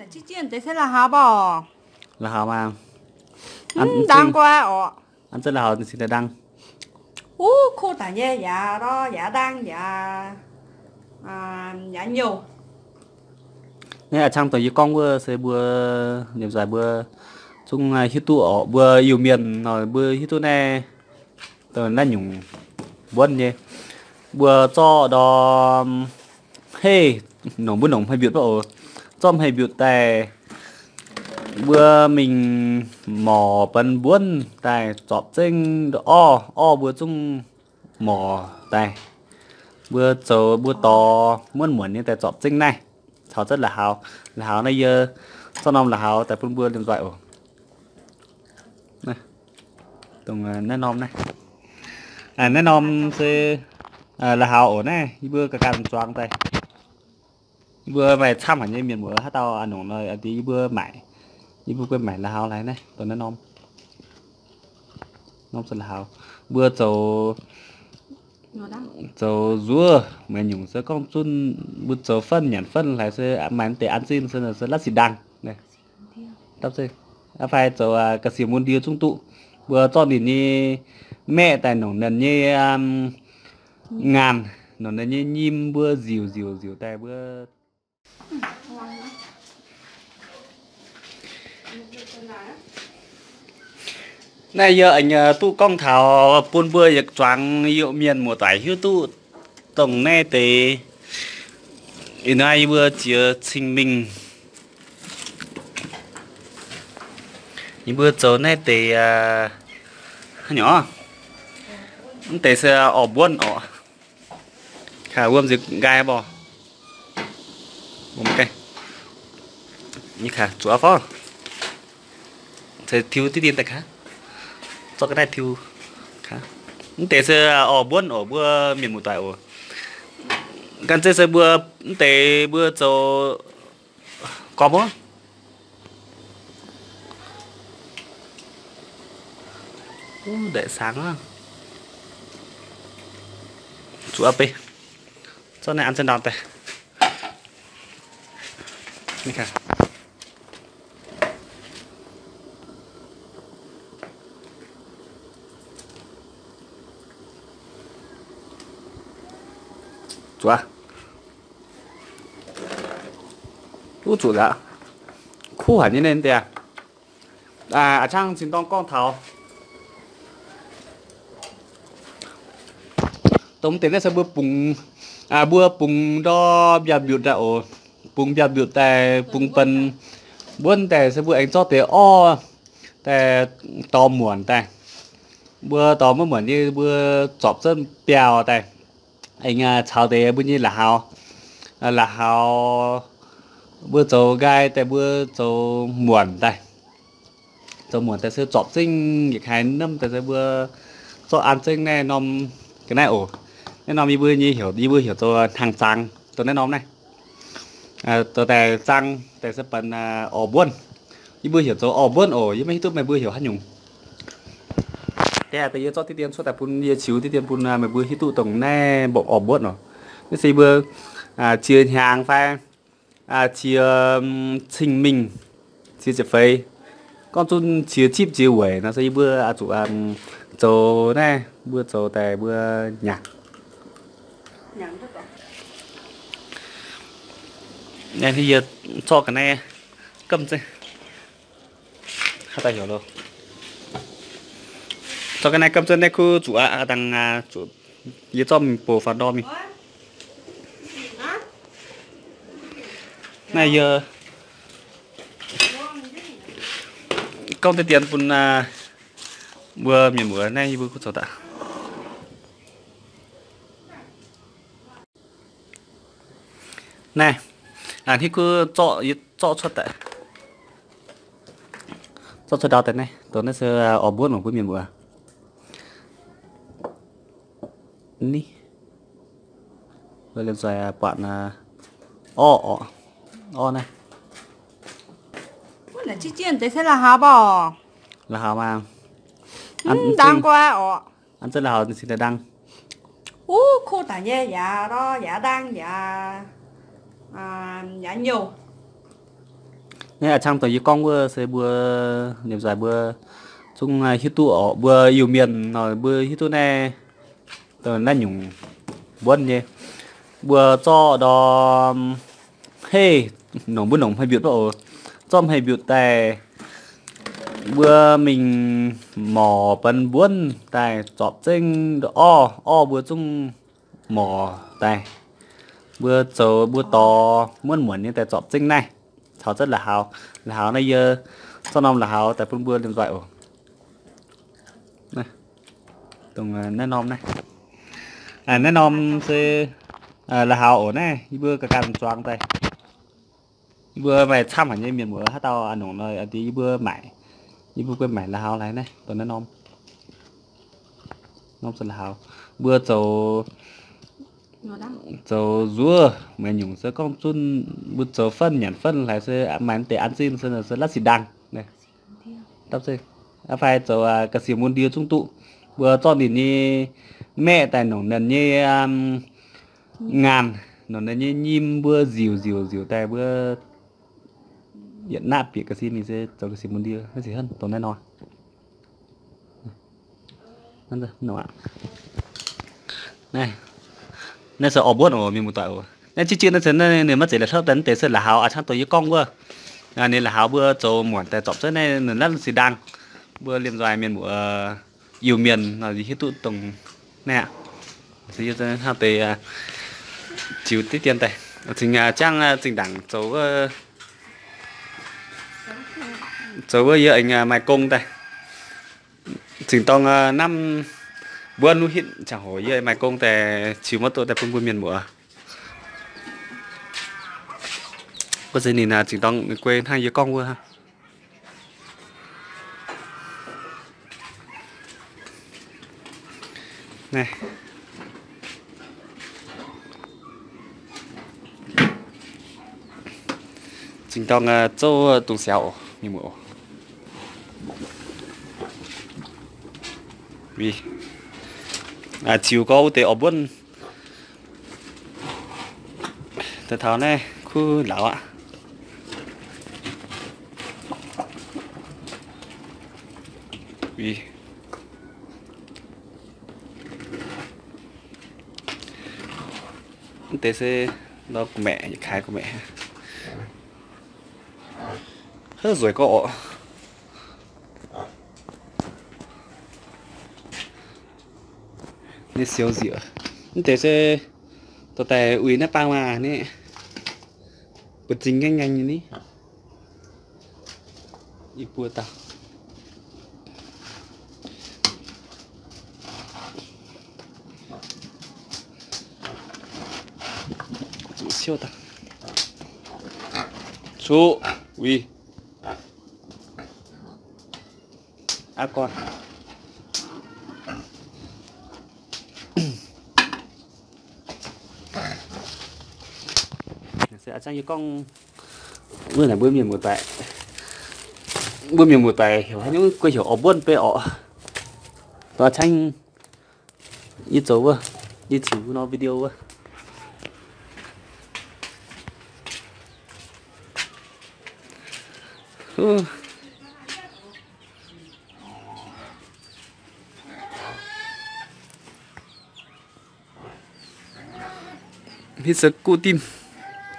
Ziev jienv deix se la'haux mbaoc. La'haux maah. Mv dang guai oc. An zengv la'haux cingx daaih ndang. Wuov kuv daaih nyei yaac lorz yaac ndang yaac, yaac nyouh. Naaiv a'cang dongh yie gorngv wuov se mbuo liemh zeih mbuo zungv hiuv duqv oc. Mbuo Iu-Mienh nor mbuo hiuv duqv naaiv, dongh naaiv nyungc mbuonv nyei. Mbuo zorqv ndorm hei nongc mbuo nongc hmei mbiutc oc. Zorqv hmei mbiutc daaih, mbuo mingh morc benx mbuonv daaih zorpc zengv orv, orv mbuo zungv morc daaih. Mbuo zoux mbuo dorh muonv muonc nyei daaih zorpc zengv naaiv. Caux zengv la'haux, la'haux naaiv yie zorqv norm la'haux daaih bun mbuo liemh nzoih oc. Dongh naaiv norm naaiv, naaiv norm se la'haux oc. Naaiv yie mbuo ga'ganh zuangx daaih. Yie mbuo maaih camv haic nyei mienh muoz haaix dauh nongc nor, yie mbuo maaic, yie mbuo guei maaic la'haux laaix naaiv dongh naaiv norm. Norm se la'haux. Mbuo zoux, zoux nzuov maaih nyungc se gorngv zunv mbuo zoux fen nyanc fen laaix se maaih deix an zinh se latv singx ndaangc. Fai zoux ga'sie mun ndie zungv duqv. Mbuo zorqv ninh nyei maeqv daaih nongc ninh nyei ngaanh, nongc ninh nyei nyim mbuo nziuc nziuc nziuc daaih mbuo. Naaiv yie aengx duqv gorngv taux bun mbuo yietc zuangx Iu-Mienh muoz-doic hiuv duqv dongh naaiv deix. Ih hnoi yie mbuo jiex cing-mengh, yie mbuo zoux naaiv deix, haaix nyungc, mv deix se orv mbuonv oc. Kaax wuom nziex nqaai mborh. Zuqc fov, se tiuv diqv dien daaih kaax. Zorqv ga'naaiv tiuv. Mv deix se orv mbuonv oc, mbuo mienh muoz-doic oc. Gan zeiv se mbuo mv deix mbuo zoux gormx wuov. Ndaeqc saangx, zuqc aqv beiv. Zorqv naaiv an zengv ndau daaih. Zuqc aqv. Duqv zuqc aqv. Kuv haic nyei naaiv deix. A'cangv cin-dorng gorngv taux dongh mv deix naaiv se mbuo bungx, mbuo bungx ndorm mbiaauc mbiutc daaih oc. Bungx mbiaauc mbiutc daaih bungx benx mbuonv daaih se mbuo aengx zorqv deix orv daaih dorh muonc daaih. Mbuo dorh muonc nyei mbuo zorpc zengv biauv daaih. Aengx caux deix mbuo nyei la'haux, la'haux mbuo zoux nqaai daaih mbuo zoux muonc daaih. Zoux muonc daaih se zorpc zengv yietc kaaix norm daaih se mbuo zorqv an zengv naaiv norm ga'naaiv oc. Naaiv norm yie mbuo nyei heuc, yie mbuo heuc zoux hnaangx zaangx dongh naaiv norm naaiv. Zoux daaih zaangx daaih se benx orv mbuonv. Yie mbuo heuc zoux orv mbuonv oc. Yie maiv hiuv duqv meih mbuo heuc haaix nyungc. Daaih yie zorqv diqv dien cuotv daaih bun yie ziux diqv dien bun meih mbuo hiuv duqv dongh naaiv mborqv orv mbuonv oc. Naaiv se yie mbuo qiex hnyangx fai qiex cing-mengh, qiex ziepc feix, gorngv zunv qiex zipv qiex weic nor se yie mbuo zuqc zoux naaiv, mbuo zoux daaih mbuo nyanc. Naaiv yie zorqv ga'naaiv gamh zengv, haaix dauh heuc loh? Zorqv ga'naaiv gamh zengv naaiv kuv zuqc aqv, dangh zuqc yie zorqv mingh bouc faaux ndorm mingh. Naaiv yie gorngv deix dien bun mbuo mienh muoz naaiv yie mbuo kuv zoux daaih. Naaiv, hnangv kuv zorqv, yie zorqv cuotv daaih, zorqv cuotv ndau daaih naaiv, dongh naaiv se orv mbuonv mangc mbuo mienh muoz. Ni, liemh zeih buatc orv, orv naaiv. Wuov naaic ziev jienv deix se la'haux mbaoc. La'haux maah. Mv ndang guai orqc. An zengv la'haux cingx daaih ndang. Wuov kuv daaih nyei yaac lorz yaac ndang yaac, yaac nyouh. Naaiv a'cangv dongh yie gorngv wuov se mbuo liemh nzaih mbuo zungv hiuv duqv oc. Mbuo Iu-Mienh nor mbuo hiuv duqv naaiv, naaiv nyungc mbuonv nyei. Mbuo zorqv ndorm hei, nongc mbuo nongc hmei mbiutc oc. Zorqv hmei mbiutc daaih, mbuo mingh morc benx mbuonv daaih zorpc zengv orv, orv mbuo zungv morc daaih. Mbuo zoux mbuo dorh muonv muonc nyei daaih zorpc zengv naaiv. Caux zengv la'haux. La'haux naaiv yie zorqv norm la'haux daaih bun mbuo liemh nzaih oc. Dongh naaiv norm naaiv. Naaiv norm se la'haux oc. Naaiv yie mbuo ganh ganh zuangx daaih. Yie mbuo maaih camv haic nyei mienh muoz, haaix dauh a'nongc nor yie mbuo maaic. Yie mbuo guei maaic la'haux laaix naaiv, dongh naaiv norm. Norm se la'haux. Mbuo zoux, zoux nzuov maaih nyungc se gorngv zunv mbuo zoux fenv nyanc fenv laaix se maaih deix an zinh se, se latv singx ndaangc. Fai zoux ga'sie mun ndie zungv duqv. Mbuo zorqv ninh nyei maeqv daaih nongc ninh nyei ngaanh, nongc ninh nyei nyim mbuo nziuc nziuc nziuc daaih mbuo yietc naqv bieqc ga'sie mingh se zoux ga'sie mun ndie, dongh naaiv nor. Naaiv se orv mbuonv oc, mienh muoz-doic oc. Naaiv jieqv jieqv naaiv se ninh maiv zeiz la'hlopv daaih, naaiv deix se la'haux a'cangv dongh yie gorngv wuov. Ninh la'haux mbuo zoux muonc daaih zorpc zengv naaiv ninh latv singx ndaangc. Mbuo liemh nzaih mienh muoz Iu-Mienh nor hiuv duqv dongh naaiv aqv. Hnangv deix ziux diqv dien daaih, cingx jangv zinh ndaangc zoux wuov, zoux wuov yie aengx maaih gong daaih. Zinh dorng namv mbuonv nuv hitv ziangh hoc yie maaih gong daaih ziux maiv duqv daaih bun mbuo mienh muoz. Wuov se ninh zinh dorng ninh guei hnangv yie gorngv wuov. Naaiv zinh dorng zouv dungz siaaux oc, mienh muoz oc. Ziux gorngv wuov deix orv mbuonv daaih taux naaiv kuv lauz aqv. Mv deix se lorz gu'maeqc, yietc kaaix gu'maeqc. Haaix nzueic gorngv orqc. Ninh siou nzieqc. Mv deix se dorh daaih uix naaiv baang maah ni. Mbu'zing ngaengv ngaengh nyei ni. Ih buo dauh. Zuqc siou daaih. Zuqc uix. Aqv gorn. Se a'jangv yie gorngv wuov naaic mbuo mienh muoz-doic, mbuo mienh muoz-doic heuc haaix nyungc guei heuc orv mbuonv beiv orqc. Dongh a'jangv yie zoux wuov, yie ziux wuov norm video wuov. Hitv se guv dimv,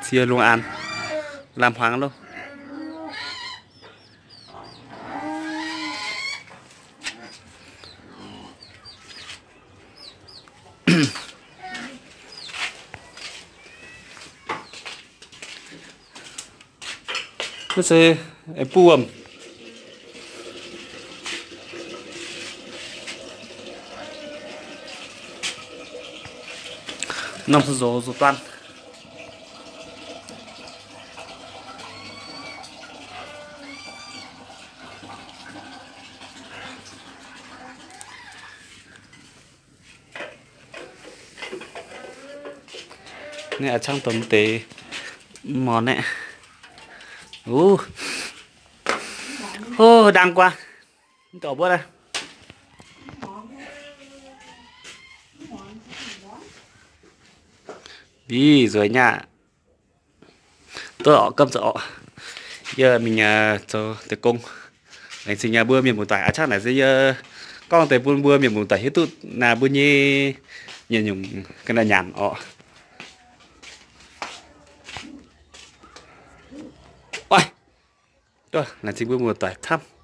ziex lungh aanx, lamh hmuangx loh. Naaiv se buov wuom. Norm se zoux zoux duan. Naaiv a'cangv dongh deix mv morn naaiv. Uv, hov, ndaang guaax. Mv dorh mbuov naaiv. Ih, nzueic nyaqv. Duqv orqc, gomv zuqc orqc. Yie mingh zoux deic-gong. Laengz zingh mbuo mienh muoz-doic. A'cangv naaic se yie gorngv deix bun mbuo mienh muoz-doic hiuv duqv naaiv mbuo nyei nyungc-nyungc ga'naaiv nyanc orqc. Oix, laengz zingh mbuo muoz-doic camv.